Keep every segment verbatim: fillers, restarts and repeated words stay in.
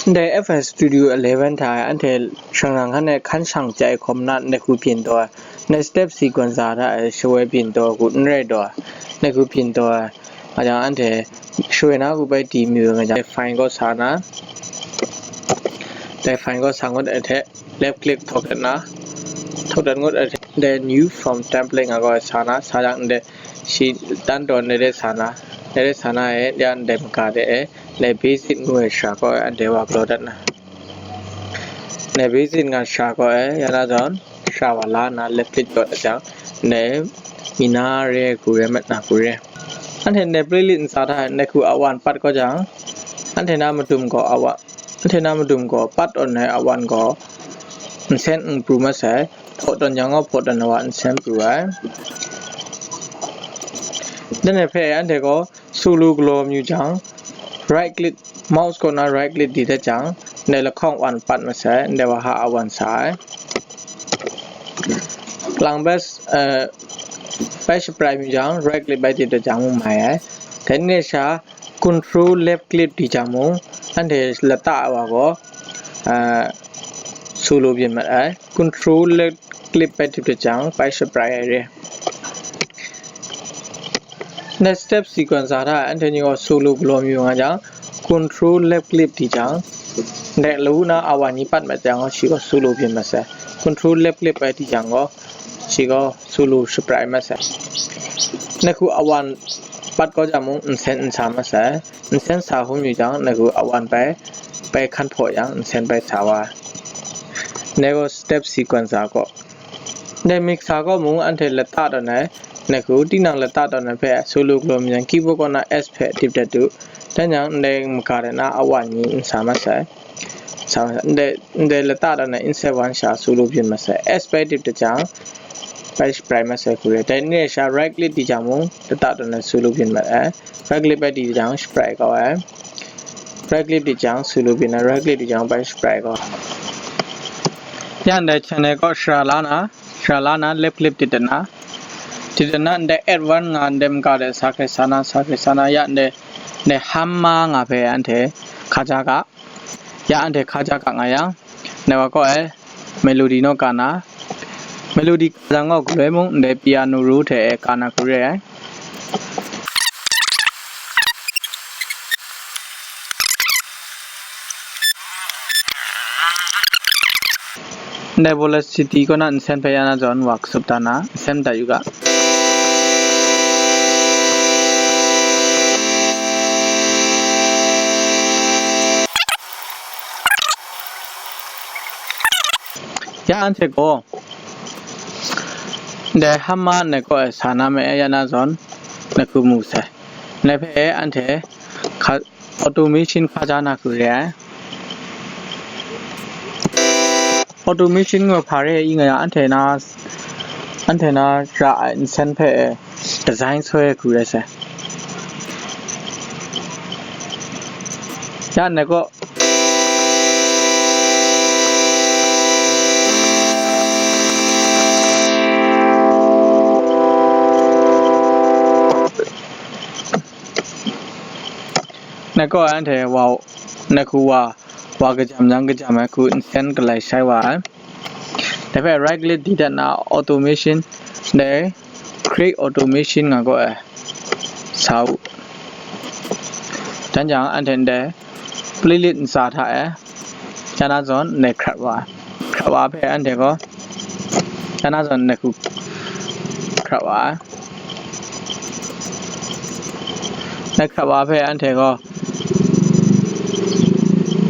Ndai F L Studio eleven hta e anhte shang shang hkan e hkan shang chyai hkawm na, ndai hku byin taw ai, ndai step sequencer hta e shawoi byin taw hku n rai taw ai, ndai hku byin taw ai. Nga jang anhte shawoi na hku bai di mi nga jang, file kaw sa na, dai file kaw sa ngut ai hte left click thawk dat na, thawk dat ngut ai hte dai new from template nga kaw sa na, sa jang ndai shi tan taw ndai de sa na, ndai de sa na e, ya ndai maka de e, ndai basic ngu ai sha kaw e anhte wa galaw dat na. Ndai basic nga sha kaw e, ya na zawn, sha wa la na left click dawt a jang, ndai mi na re hku re mat na hku re. Anhte ndai playlist ntsa hta ndai hku awan pat kaw jang, anhte na madum gaw awa, anhte na madum gaw pat tawn ai awan gaw nsen n pru mat sai, hpaw tawn jang gaw hpaw tawn ai wa nsen pru ai. Dan e hpe anhte gaw su lu galaw mayu jang, right click, mouse kaw na right click di dat jang, ndai lahkawng wan pat masai, ndai wa ha a wan sa ai. Lang bai, eh, bai shaprai mayu jang, right click bai di dat jang mung mai ai. Dai ni sha, control left click di jang mung, anhte lata ai wa gaw, eh, su lu byin mat ai. Control left click bai di dat jang, bai shaprai ai re. Next step sequencer hta anhte ni gaw su lu galaw mayu nga jang, control left click di jang, ndai lawu na awan ni pat mat jang gaw, shi gaw su lu byin mat sai. Control left click bai di jang gaw, shi gaw su lu shaprai mat sai. Ndai hku awan pat kaw jang mung nsen n sa mat sai. Nsen sa hkrum yu jang, ndai hku awan bai, bai hkan hpaw yang, nsen bai sa wa ai. Ndai gaw step sequencer kaw. Ndai mixer kaw mung anhte lata tawn ai, ndai hku tinang lata tawn ai hpe su lu galaw mayu jang, keyboard kaw na S hpe dip dat du. Dan jang, ndai maka de na awan ni n sa mat sai. Sa mat sai. Ndai, ndai lata tawn ai inset wan sha su lu byin mat sai. S bai dip dat jang, bai shaprai mat sai hku re. Dai ni sha right click di jang mung, lata tawn ai su lu byin mat ai. Right click bai di jang shaprai kau ai. Right click di jang su lu byin ai, right click di jang bai shaprai kau ai. Ya ndai channel kaw shara la na, shara la na, left click di dat na. Di dat na, ndai add one nga, ndai maka de sa hkrai sa na, sa hkrai sa na, ya ndai, ndai hammer nga hpe anhte hka ja ga. Ya anhte hka ja ga nga yang, ndai wa kaw e, melody naw ka na, melody ka jang gaw galoi mung ndai piano ru hte e ka na hku re ai. Ndai velocity kaw na nsen hpe ya na zawn wa kasup da na, nsen dat yu ga. Ya anhte gaw, ndai hammer ndai kaw e sa na ma e ya na zawn, ndai hku mu sai. Ndai hpe anhte hka, automation hka ja na hku re ai. Automation gaw hpa re i nga yang, anhte na, anhte na ra ai nsen hpe design soi ai hku rai sai. Ya ndai kaw, ndai kaw anhte wa, ndai hku wa, wa kajam yang kajam ai hku nsen galai shai wa ai. Dai hpe right click di dat na automation, dai create automation nga gaw ai sa u. Dan jang anhte ndai playlist ntsa hta e, ya na zawn ndai hkrat wa ai. Hkrat wa hpe anhte gaw, ya na zawn ndai hku hkrat wa ai. Ndai hkrat wa hpe anhte gaw,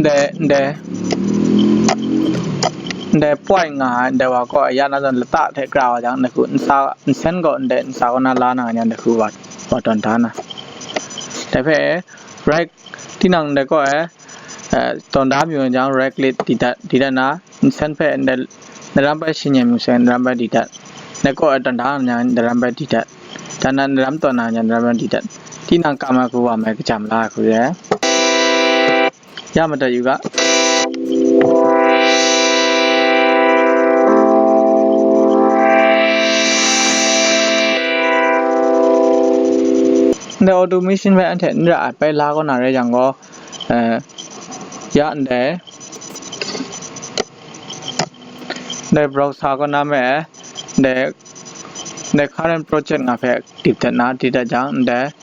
ndai, ndai, ndai point nga ai, ndai wa kaw ya na zawn lata hte kra wa jang, ndai hku nsa, nsen gaw ndai nsa kaw na la na nga jang, ndai hku wa, wa tawn da na. Dai hpe, right, tinang ndai kaw e, eh, tawn da mayu jang, right click di dat, di dat na, nsen hpe ndai, ndaram bai shi nyem yu sai, ndaram bai di dat. Ndai kaw e tawn da na jang, ndaram bai di dat. Dan na ndaram tawn na jang, ndaram bai di dat. Tinang kam ai hku wa mai kajam la ai hku re. Ya madat yu ga. Ndai automation hpe anhte n ra ai, bai la kaw na rai yang gaw, eh, Ya ndai, ndai browser kaw na me, ndai, ndai current project nga hpe dip dat na, dip dat jang, ndai,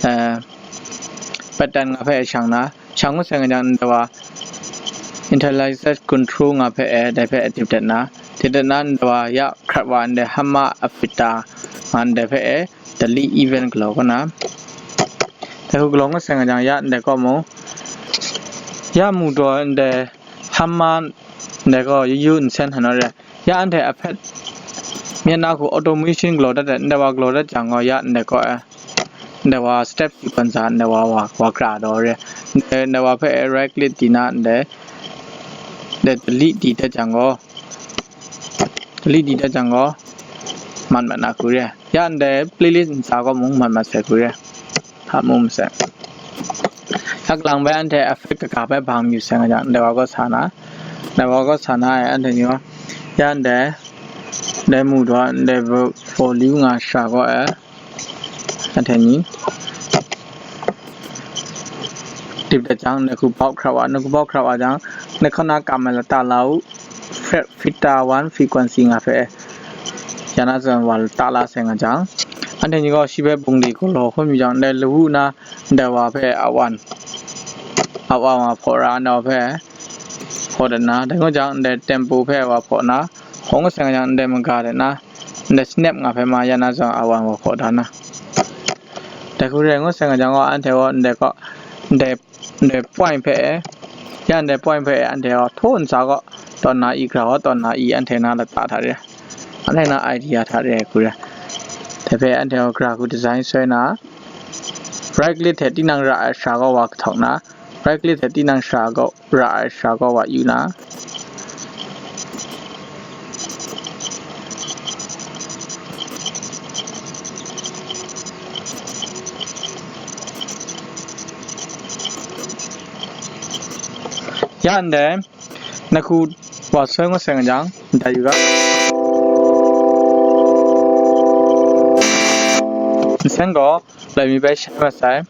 eh, pattern nga hpe shang na, shang ngut sai nga jang, ndai wa, initialize control nga hpe e, dai hpe dip dat na, dip dat na, ndai wa, ya hkrat wa, ndai Hammer Affector nga ndai hpe e, delete event galaw kaw na. Dai hku galaw ngut sai nga jang, ya ndai kaw mung, ya mu daw ndai Hammer ndai gaw yu yu nsen htan naw re. Ya anhte a hpet myit na hku automation galaw dat, ndai wa galaw dat jang gaw, ya ndai kaw e, ndai wa step sequencer ndai wa, wa, wa kra daw re. Ndai, ndai wa hpe e right click di na ndai, ndai delete di dat jang gaw, delete di dat jang gaw, mat mat na hku re. Ya ndai playlist ntsa gaw mung mat mat sai hku re. Hpa mu masai. Hkak lang bai anhte effect kaga bai bang yu sai nga jang, ndai wa gaw sa na, ndai wa gaw sa na e, anhte ni gaw, ya ndai, ndai mu daw, ndai volume nga shara gaw e, anhte ni, dip dat jang, ndai hku bau hkra wa, ndai hku bau hkra wa jang, ndai hkaw na kam ai lata la u, fret, filter one frequency nga hpe, ya na zawn wa lata la sai nga jang, anhte ni gaw shi hpe bungli galaw hkrum yu jang, ndai lawu na ndai wa hpe awan, awan wa hpaw ra, ndai wa hpe hpaw dat na, dai ngut jang, ndai tempo hpe wa hpaw na, hkaw ngut sai nga jang, ndai maga dat na, ndai snap nga hpe ma ya na zawn awan wa hpaw da na. Dai hku re ngut sai nga jang gaw, anhte gaw ndai kaw, ndai, ndai point hpe e, ya ndai point hpe e, anhte gaw htaw ntsa gaw, tawn na i, gra gaw tawn na i, anhte na lata hta re, anhte na idea hta re hku re. Dai hpe anhte gaw gra hku design soi na, right click hte tinang ra ai shara gaw wa kahtawk na, right click hte tinang shara gaw, ra ai shara gaw wa yu na. Ya ndai, na hku wa soi ngut sai nga jang, ndai yu ga. Nsen gaw, lai mi bai shai mat sai.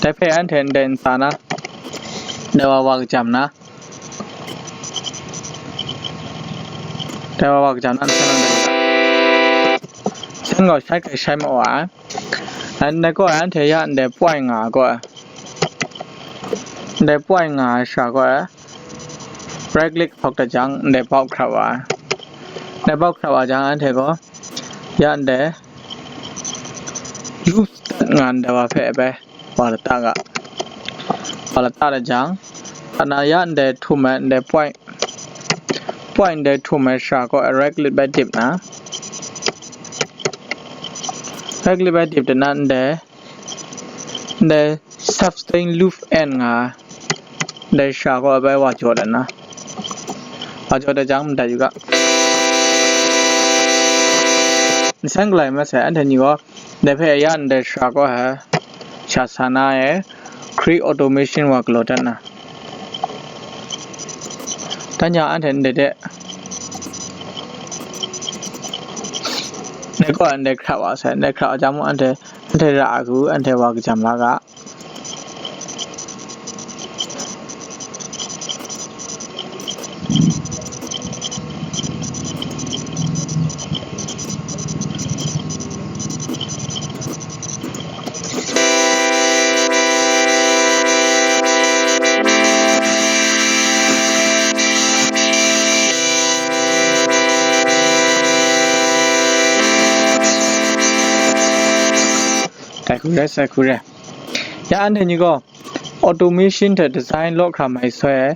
Dai hpe anhte ndai ntsa na, dai wa wa kajam na, dai wa wa kajam na, nsen gaw shai kai shai ma wa ai. Ndai gaw anhte ya ndai point nga gaw, ndai point nga ai shara gaw, right click hkawk dat jang, ndai bau hkrap wa ai. Ndai bau hkrap wa jang, anhte gaw ya ndai loop start nga ndai wa hpe bai wa lata ga, wa lata dat jang, ana ya ndai htum ai, ndai point, point ndai htum ai shara gaw right click bai dip na, right click bai dip dat na, ndai, ndai sustain loop end nga, ndai shara gaw bai wa jaw dat na, wa jaw dat jang, madat yu ga. Nsen galai masai, anhte ni gaw, dai hpe ya ndai shara gaw ai, sha sa na e, create automation wa galaw dat na. Dan yang anhte ndai de, ndai gaw ndai hkrap wa sai, ndai hkrap wa jang mung anhte, anhte ra ai hku anhte wa kajam la ga. Dai hku re, sai hku re. Ya anhte ni gaw automation hte design law hkra mai soi ai.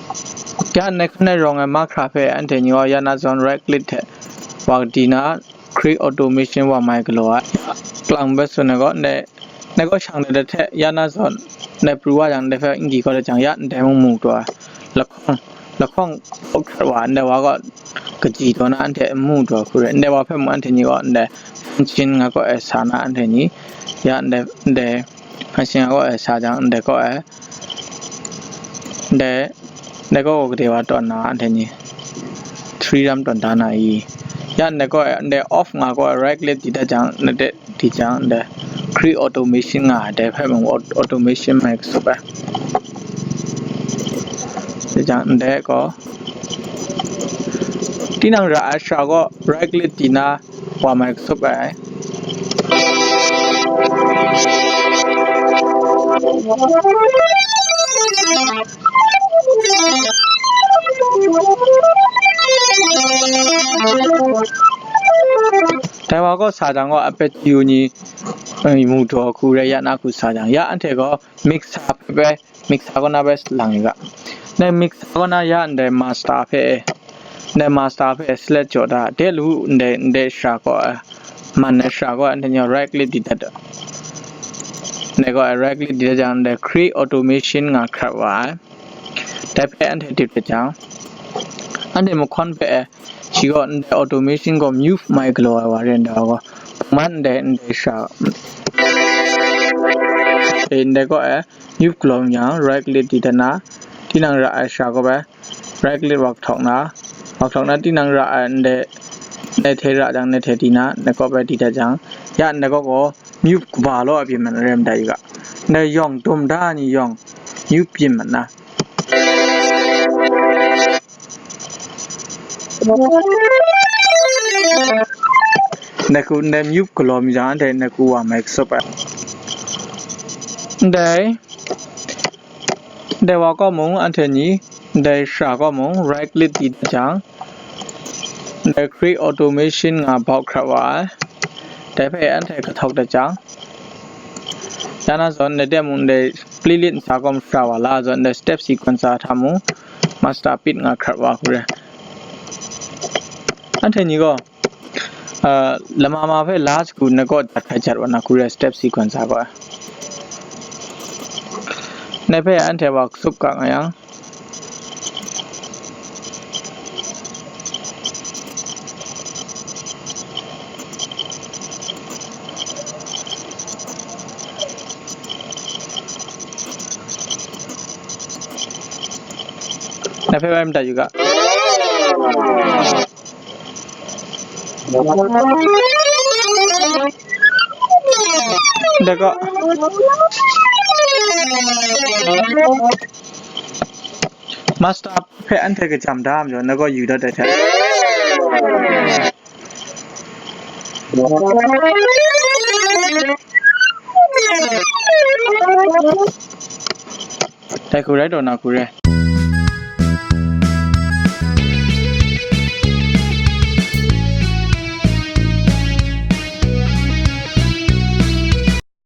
Ya ndai hkan ai rawng ai mahkra hpe anhte ni gaw ya na zawn right click hte wa di na, create automation wa mai galaw ai. Klang bai tsun ai gaw, ndai, ndai gaw shang dat dat hte ya na zawn, ndai pru wa jang, ndai hpe n-gi kau dat jang, ya ndai mung mu taw ai. Lahkawng, lahkawng kau hkrat wa, ndai wa gaw kaji taw na anhte n mu taw hku re. Ndai wa hpe mung anhte ni gaw ndai function nga gaw e sa na anhte ni, ya ndai, ndai function nga gaw e sa jang, ndai gaw e, ndai, ndai gaw gade wa tawn na anhte ni, three ram tawn da na i. Ya ndai gaw e, ndai off nga gaw e right click di dat jang, ndai di jang, ndai create automation nga ai, dai hpe mung aut-, automation mai kasup ai. jang ndai gaw, tinang ra ai shara gaw right click di na wa mai kasup ai. Dai wa gaw sa jang gaw, a pet yu ni, eh, mu daw hku rai ya na hku sa jang, ya anhte gaw mixer hpe bai, mixer kaw na bai lang yu ga. Ndai mixer kaw na ya ndai master hpe, ndai master hpe select jaw da, de lu ndai, ndai shara gaw, eh, man ai shara gaw, anhte ni right click di dat, ndai gaw, eh, right click di dat jang, ndai create automation nga hkrat wa ai. Dai hpe anhte dip dat jang, anhte mahkawn hpe, eh, shi gaw ndai automation gaw mute mai galaw ai wa re ndai gaw, hpung man ndai, ndai shara, eh, ndai gaw, eh, mute galaw yang, right click di dat na, tinang ra ai shara gaw bai, right click wa kahtawk na, wa kahtawk na, tinang ra ai ndai, ndai hte ra jang, ndai hte di na, ndai gaw bai di dat jang, ya ndai gaw gaw mute kaba law ai byin man re ndai yu ga. Ndai yawng dum da ni yawng mute byin man na. Ndai hku ndai mute galaw mi jang, anhte ndai hku wa mai kasup ai. Ndai, ndai wa kaw mung, anhte ni, ndai shara kaw mung, right click di dat jang, ndai create automation nga bau hkrat wa ai. Dai hpe anhte kahtawk dat jang, ya na zawn, ndai de mung, ndai playlist ntsa kaw mashara wa la zawn, ndai step sequencer hta mung, master beat nga hkrat wa hku re. Anhte ni gaw, ah, lama ma hpe la shagu na gaw dat hkai jat wa na hku re, step sequencer gaw. Ndai hpe anhte wa kasup ga nga yang, na hpe bai madat yu ga. Dai gaw, master hpe anhte kajam da majaw, na gaw yu dat ai hte. Dai hku rai taw na hku re.